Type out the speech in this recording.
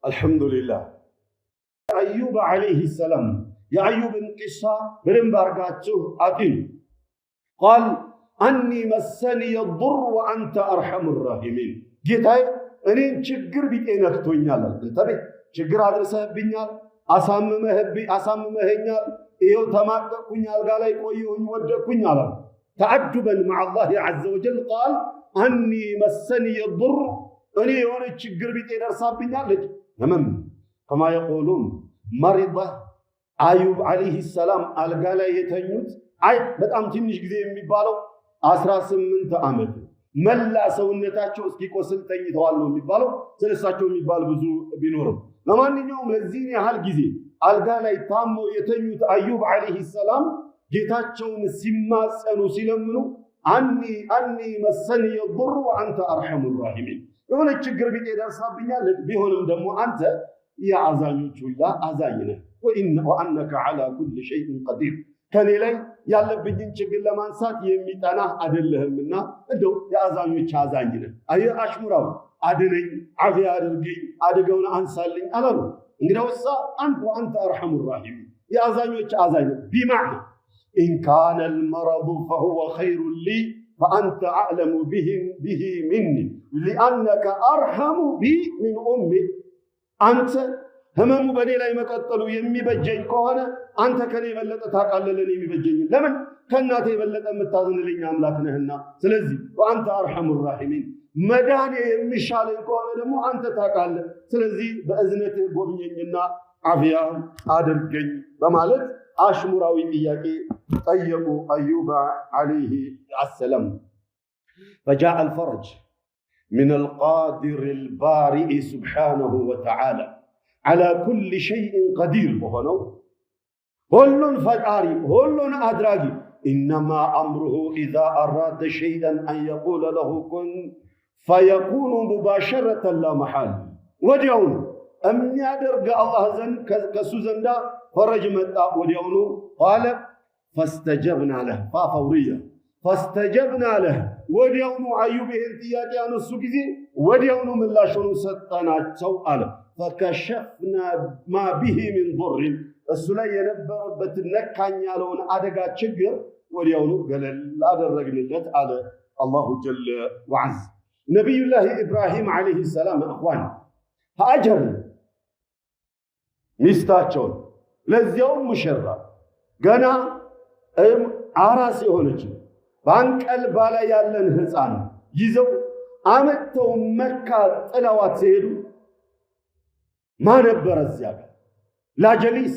አልሐምዱሊላህ። አዩብ ዓለይሂ ሰላም፣ የአዩብን ቂሳ በደንብ አርጋችሁ አጢኑ። قال أني مسني الضر وأنت أرحم الراحمين። ጌታዬ፣ እኔን ችግር ቢጤ ነክቶኛል። እንተቤ ችግር አድርሰህብኛል፣ አሳምመኸኛል፣ ይኸው ተማቀቅኩኝ፣ አልጋ ላይ ቆየሁኝ፣ ወደቅኩኝ አላል። تأدبا مع الله عز وجل قال أني مسني الضر፣ እኔ የሆነ ችግር ቢጤ ደርሳብኛለች። ህመም كما يقولون مريضة። አዩብ ዓለይሂ ሰላም አልጋ ላይ የተኙት አይ በጣም ትንሽ ጊዜ የሚባለው 18 ዓመት፣ መላ ሰውነታቸው እስኪቆስል ተኝተዋል ነው የሚባለው። ስለሳቸው የሚባል ብዙ ቢኖርም ለማንኛውም ለዚህን ያህል ጊዜ አልጋ ላይ ታመው የተኙት አዩብ ዓለይሂ ሰላም ጌታቸውን ሲማጸኑ ሲለምኑ أني مسني الضر وأنت أرحم الراحمين፣ የሆነ ችግር ቢጤ ደርሳብኛለች፣ ቢሆንም ደግሞ አንተ የአዛኞች ሁላ አዛኝ ነህ፣ وأنك على كل شيء قدير፣ ከኔ ላይ ያለብኝን ችግር ለማንሳት የሚጠናህ አይደለህምና እንደው የአዛኞች አዛኝ ነህ። አየህ፣ አሽሙራው አድነኝ፣ ዓፊያ አድርገኝ፣ አደጋውን አንሳልኝ አላሉ። እንግዲያውሳ አንተ وأنت أرحم الراحمين፣ የአዛኞች አዛኝ ነህ። بمعنى إن كان المرض فهو خير لي فأنت أعلم به مني لأنك أرحم بي من أمي። አንተ ህመሙ በእኔ ላይ መቀጠሉ የሚበጀኝ ከሆነ አንተ ከኔ የበለጠ ታውቃለህ ለእኔ የሚበጀኝ። ለምን? ከእናቴ የበለጠ የምታዝንልኝ አምላክ ነህና። ስለዚህ وأنت أرحم الراحمين፣ መዳኔ የሚሻለኝ ከሆነ ደግሞ አንተ ታውቃለህ። ስለዚህ በእዝነትህ ጎብኘኝና ዓፊያ አድርገኝ በማለት አሽሙራዊ ጥያቄ ጠየቁ አዩብ ዓለይሂ አሰላም። فجاء الفرج من القادر البارئ سبحانه وتعالى على كل شيء قدير በሆነው ሁሉን ፈጣሪ ሁሉን አድራጊ። إنما أمره إذا أراد شيئا أن يقول له كن فيكون مباشرة لا محال፣ ወዲያውኑ የሚያደርግ አላህ ዘንድ ከእሱ ዘንዳ ፈረጅ መጣ ወዲያውኑ። قال فاستجبنا له فوريا فاستجبنا له፣ ወዲያውኑ አዩብ ይህን ጥያቄ ያነሱ ጊዜ ወዲያውኑ ምላሹን ሰጠናቸው አለ። فكشفنا ما به من ضر፣ እሱ ላይ የነበረበትን ነካኝ ያለውን አደጋ ችግር ወዲያውኑ ገለል አደረግንለት አለ الله جل وعز። ነቢዩላህ ኢብራሂም ዓለይሂ ሰላም إخوان፣ ሀጀር ሚስታቸውን ለዚያውም ሙሽራ ገና አራስ የሆነች በአንቀልባ ላይ ያለን ሕፃን ይዘው አመጥተው መካ ጥለዋት ሲሄዱ ማ ነበረ እዚያ ጋር? لا جليس